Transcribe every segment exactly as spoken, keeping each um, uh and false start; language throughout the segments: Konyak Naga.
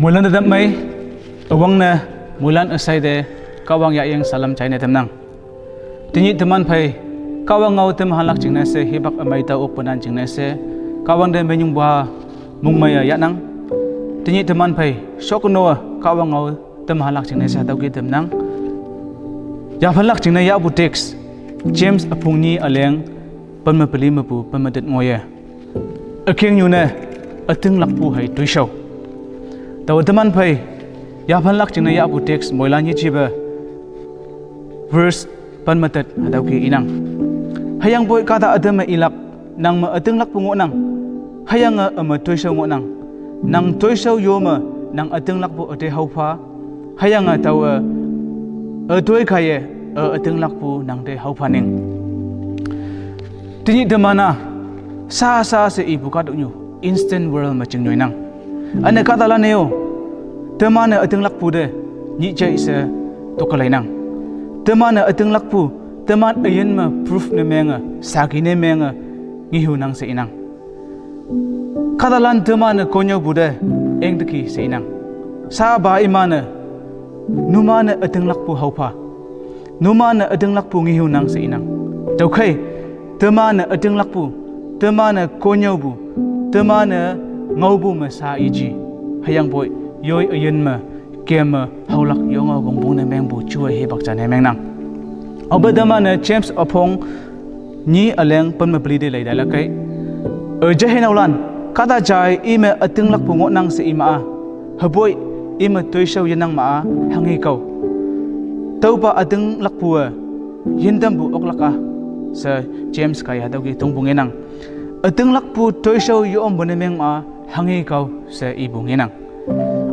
Mulan de dam mai, awang ne, mulan asai de, Kahwang yayeng salam chai ne tamnang. Tenyih teman phei, Kahwang ngao tem hanlak jingne she, hibak amei tao ok penan jingne she, Kahwang de menyung bua mungmei ya yahnang. Tenyih teman phei, shokno Kahwang ngao tem hanlak jingne she, hatüo ke tamnang. Yaphanlak jingne yahpu text, James üpong nyi üleng, pen me peli mepu, pen me tet ngoiye. Ükeng nyu ne, ütinglakpu hei toishao. Taowe teman phei, yaphanlak jingne yahpu text, moilan yejipe, verse pen me tet hatüo ke inang. Hüyangpoi kahta ütam me ilak, nang me ütinglakpu ngohnang, hüyange üme toishao ngohnang. Nang toishao yo me, nang ütinglakpu üte haopha, hüyange taowe, ütoi kaiye, ü ütinglakpu nang te haopha ning. Tenyih teman-a, sa sa she ipu kahtoknyu, instant world me ching nyoinang. Üne kahtalan-e-o, teman-e ütinglakpu te, nyih jai she, tokaleinang. Teman-e ütinglakpu, teman üyin me proof ne menge, saki ne menge, ngehunang she inang. Kahtalan teman-e konnyüopu te, engteki she inang. Sapa iman-e, numan-e ütinglakpu haopha. Numan-e ütinglakpu ngehunang she inang. Tüokhei, teman-e ütinglakpu, teman-e konnyüopu, teman-e ngaopu me sa yeji. Hüyangpoi, yoi üyin me, keme, haolak yonge wongpong ne mengpu, juwe hibak ja ne mengnang. Aope teman-e James üpong nyi üleng pen me peli te leitailak kei. Üje heinaolan, kahta jai ime ütinglakpu ngohnang she ima-a. Hüpoi, ime toishao yenang ma-a, hanghe kao. Tüopa ütinglakpu-e, yintampu oklak-a, she James kaiye hatüo ke tongpu ngenang. Ütinglakpu toishao yompu ne meng ma-a, hanghe kao, she ipu ngenang.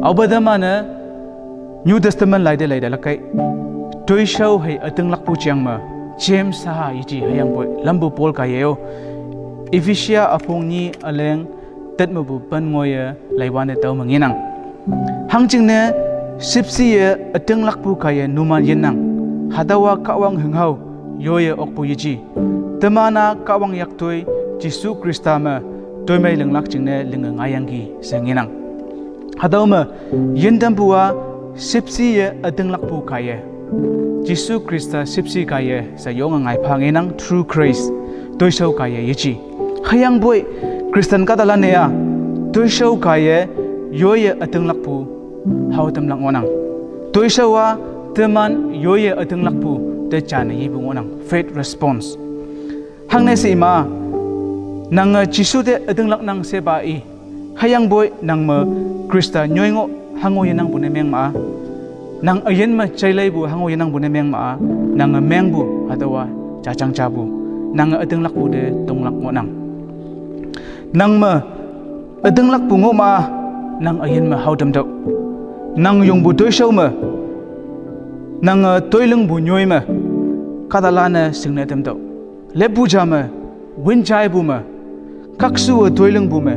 Aope teman-e New Testament laite leitailak kei. Toishao hei ütinglakpu jeng me, James saha yeji hüyangpoi, lampu Paul kaiye-o. Ephesia üpong nyi üleng, tet mepu pen ngoiye, leiwante tao me ngenang. Hangjingne, shüpshe ye ütinglakpu kaiye numan yinnang. Hatüowa Kahwang hünghao, yoiye okpu yeji. Teman-a Kahwang yaktoi, Jesu Khrista me, toimei linglak jingne linge ngaiyangki she ngenang. Hatüo me, yintampu-a, shüpshe ye ütinglakpu kaiye. Jesu Khrista shüpshe kaiye, she yonge ngaipha ngenang through Christ, toishao kaiye yeji. Hüyangpoi, Christian kahtalan-e-a, toishao kaiye, yoiye ütinglakpu, hao tamlak ngohnang. Toishao-a, teman yoiye ütinglakpu, te jane yepu ngohnang. Faith response. Hangne she ima, nange Jesu te ütinglaknang shepa i. Hüyangpoi nang me Khrista nyoi ngoh hango yenangpu ne meng ma-a. Nang üyin me jaileipu hango yenangpu ne meng ma-a. Nange mengpu hatüowa jajang japu. Nange ütinglakpu te tonglak ngohnang. Nang me ütinglakpu ngoh ma-a. Nang üyin me hao tamtüoh. Nang yongpu toishao me. Nange toilingpu nyoi me. Kahtalan-e shingne tamtüoh. Leppu ja me, win jaipu me, khakshuwe toilingpu me,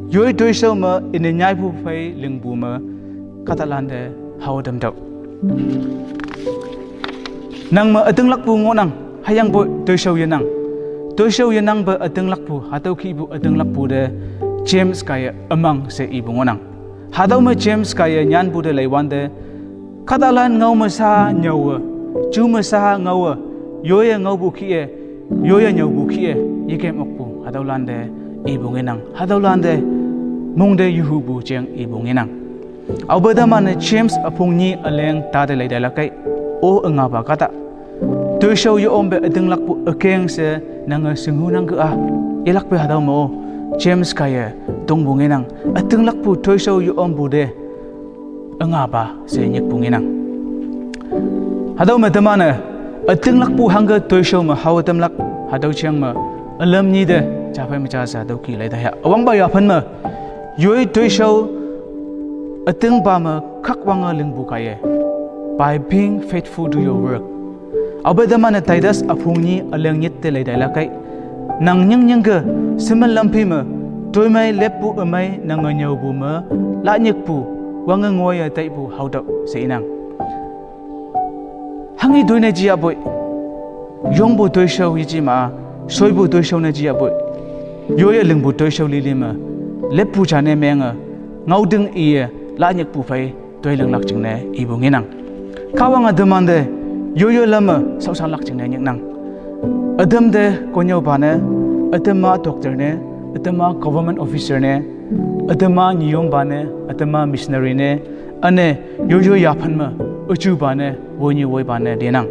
yoi toishao me ine nyaipu phei lingpu me, kahtalante hao tamtüoh. Nang me ütinglakpu ngohnang, hüyangpoi toishao yenang. Toishao yenangpe ütinglakpu, hatüo kihpu ütinglakpu te, James kaiye ümang she ipu ngohnang. Hatüo me James kaiye nyanpu te leiwante, kahtalan ngao me sha nyüowe, ju me sha ngaowe, yoiye ngaopu kih-e, yoiye nyüopu kih-e, yekem okpu, hatüolante ipu ngenang, hatüolante mong te yehupu jeng ipu ngenang. Aope teman-e James üpong nyi üleng ta te leitailak kei, o üngapa kahta. Toishao yeompe ütinglakpu ükeng she nange shinghunangke-a, yelakpe hatüo me-o, James kaiye tongpu ngenang, ütinglakpu toishao yeompu te, üngapa she nyikpu ngenang. Hatüo me teman-e, ütinglakpu hangke toishao me hao tamlak, hatüo jeng me, ülam nyi te, japhei me ja she hatüo ki leita ya. Üwangpa yaphan me, yoi toishao, ütingpa me khakwange lingpu kaiye. By being faithful to your work. Aope teman-e Titus üpong nyi üleng nyit te leitailak kei. Nang nyingnyingke, shemen lamphi me, toimei leppu ümei nange nyüopu me, lanyikpu, wange ngoiye taipu haotüoh she inang. Hanghi toi ne jiyapoi. Yongpu toishao yeji ma, shoipu toishao ne jiyapoi. Yoiye lingpu toishao lili me, leppu ja ne menge, ngaoting iye, lanyik pu phei toi linglak jingne ipu ngenang. Kahwang a temante yoyo lam me shaoshanlak jingne nyiknang. Ütam te konnyüopa ne, ütam a doctor ne, ütam a government officer ne, ütam a nyiyompa ne, ütam a missionary ne, üne yoyo yaphan me üjupa ne, woinyu woipa ne lenang.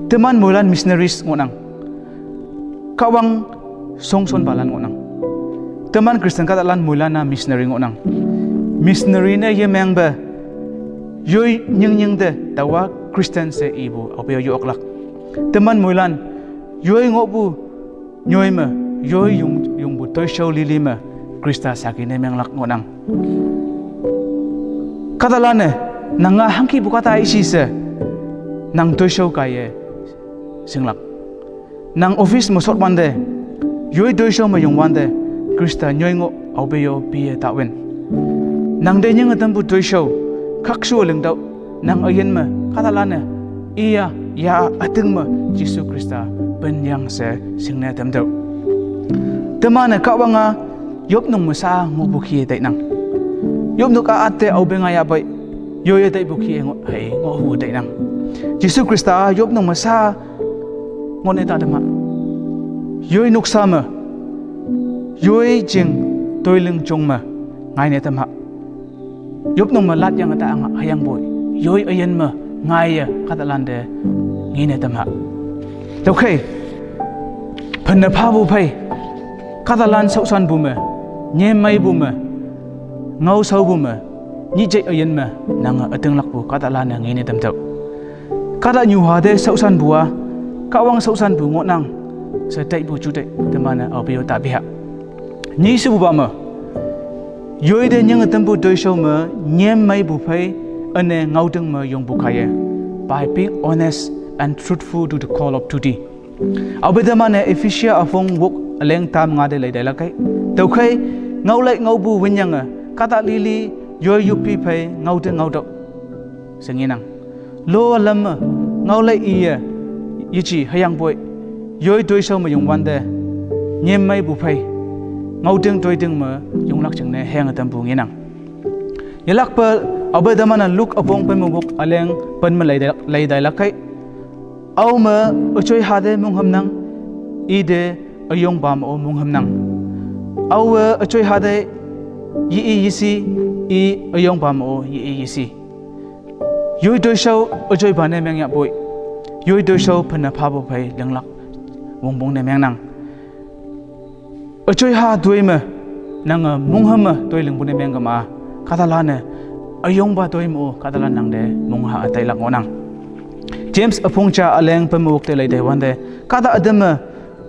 Teman moilan missionaries ngohnang. Kahwang shongshonpalan ngohnang. Teman Christian kahtalan moilan a missionary ngohnang. Missionary ne yemengpe yoi nyingnying te taowa Christian she ipu aope-o yo-oklak. Teman moilan yoi ngohpu nyoi me yoi yong, yongpu toishao lili me Khrista saki ne menglak ngohnang. Kahtalan-e nanga hangkipu kahta ishi she nang toishao kaiye shinglak. Nang office me shotwante, yoi toishao me yongwante, Khrista nyoi ngoh aope-o piye tawin. Nang te nyinge tampu toishao khakshu lingtüoh. Nang üyin me kahtalan-e iya ya üting me Jesu Khrista penyang she shingne tamtüoh. Teman-e Kahwang a yopnok me sha ngohpu kih-e tainang. Yopnok a atte aope ngaiyahpei, yoiye taipu kih-e ngoh, hei ngohhu tainang. Jesu Khrista yopnok me sha ngohne ta tamha. Yoi noksa me, yoi jing toiling jong me ngaine tamha. Yopnok me latyange ta anga hüyangpoi yoi üyin me ngaiye kahtalante ngene tamha. Tüokhei, phenne phapu phei, kahtalan shaoshanpu me, nyemmeipu me, ngaoshaopu me, nyih jei üyin me nange ütinglakpu kahtalan-e ngene tamtüoh. Kahta nyuha te shaoshanpu a, Kahwang shaoshanpu ngohnang she taipu juteih teman-e aope-o tapiha. Nyi shepupa me, yoi te nyinge tampu toishao me nyemmeipu phei, üne ngaoting me yongpu kaiye, by being honest and truthful to the call of duty. Aope teman-e Ephesia üpong wok üleng tam nga te lei tailakkei. Tüokhei, ngaolai ngaopu winyange kahta lili yoi yoppi phei ngaote ngaotüoh she ngenang. Lo lam me ngaolai iye yeji hüyangpoi yoi toishao me yongwante, nyemmeipu phei ngaoting toiting me yonglak jingne henge tampu ngenang. Yelakpe aope teman-e Luke üpong pen me wok üleng pen me lei tai, lei tailakkei. Aome üjoi ha te monghümnang, ite üyongpa me-o monghümnang. Aowe üjoi ha te ye-i yeshi, i üyongpa me-o ye-i yeshi. Yoi toishao üjoipa ne mengyahpoi, yoi toishao phenne phapu phei linglak wongpong ne mengnang. Üjoi ha toi me, nange monghüm me toi lingpu ne mengkema, kahtalan-e üyongpa toi me-o kahtalan nangte mongha tailak ngohnang. James üpong ja üleng pen me wok te lei taiwante, kahta ütam me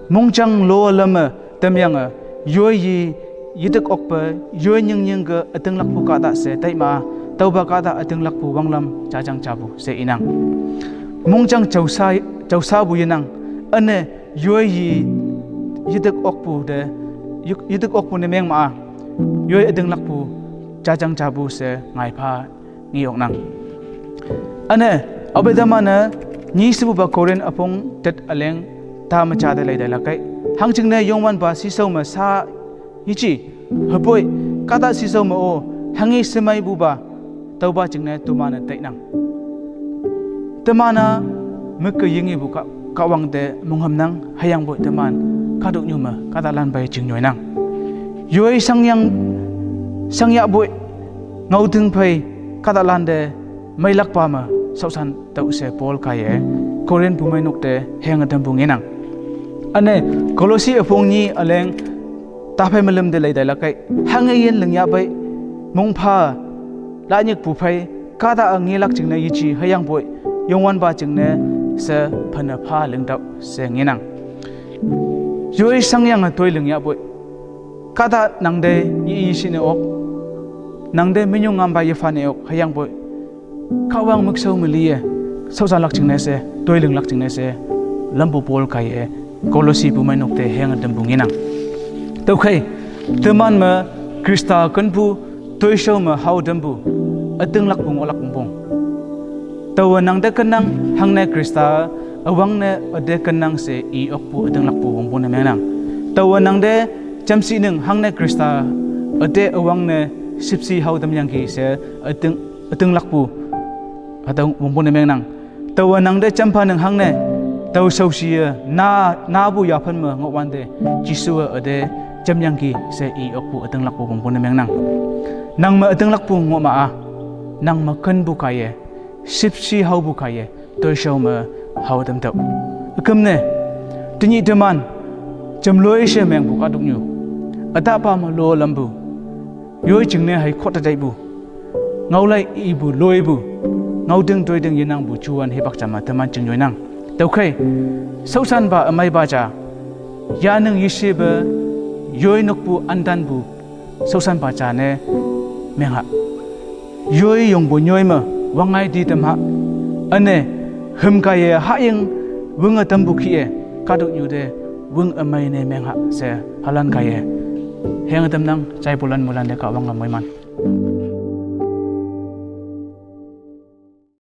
mongjang lo lam me tamyange, yoi yi yetik okpe, yoi nyingnyingke ütinglakpu kahta she taima, tüopa kahta ütinglakpu wanglam jajang japu she inang. Mongjang jaosha, jaoshapu yenang, üne yoi yi yetik okpu te, yuk, yetik okpu ne mengma-a, yoi ütinglakpu jajang japu she ngaipha nge-oknang. Üne, aope teman-e nyi shepupa Korinth üpong tet üleng ta me ja te lei tailakkei. Hangjingne Youngwanpa shishao me sha yeji, hüpoi, kahta shishao me-o hanghe shemeipupa, tüopa jingne teman-e tainang. Teman-a müke yengepu Kah, Kahwang te monghümnang, hüyangpoi teman kahtoknyu me kahtalan pei jing nyoinang. Yoi shangyang, shangyahpoi ngaoting phei kahtalante meilakpa me shaoshan tüoh she Paul kaiye Korinth bumeinok te henge tampu ngenang. Üne Kolosi üpong nyi üleng taphei me lüm te lei tailakkei. Hanghe yin lingyahpei, mongpha lanyikpu phei, kahta-a ngelak jingne yeji hüyangpoi, Youngwanpa jingne she phenne pha lingtüoh she ngenang. Yoi shangyange toi lingyahpoi, kahta nangte ye-i yeshi ne ok, nangte minyong ngampa yepha ne ok, hüyangpoi Kahwang mükshao me liye, shaoshanlak jingne she, toi linglak jingne she, lampu Paul kaiye Kolosi bumeinok te henge tampu ngenang. Tüokhei, teman me Khrista kenpu toishao me hao tampu, ütinglakpu ngohlak wongpong. Taowe nangte kennang hangne Khrista üwangne üte kennang she i okpu ütinglakpu wongpong ne mengnang. Taowe nangte jamshining hangne Khrista üte üwangne Shipshi hao tamyangki she üting, ütinglakpu hatüo wongpongne mengnang. Taowe nangte jampha neng hangne, tao shaoshiye na, napu yaphan me ngohwante, Jesuwe üte jamyangki she i okpu ütinglakpu wongpongne mengnang. Nang me ütinglakpu ngohma-a, nang me kenpu kaiye, shipshi haopu kaiye, toishao me hao tamtüoh. Üküm ne, tenyih teman jamloi she mengpu kahtoknyu, ütahpa me lo lampu, yoi jingne hei khot te taipu, ngaolai ipu loipu, ngaoting toiting yenangpu juwan hipak ja me teman jing yoinang. Tüokhei, shaoshanpa ümeipa ja, yaning yeshepe, yoi nokpu antanpu, shaoshanpa ja ne mengha. Yoi yongpu nyoi me wangngai ti tamha. Üne, hüm kaiye hahying wünge tampu kih-e, kahtoknyu te wüng ümei ne mengha she halan kaiye henge tamnang. Jaipulan mulan te Kahwange moiman.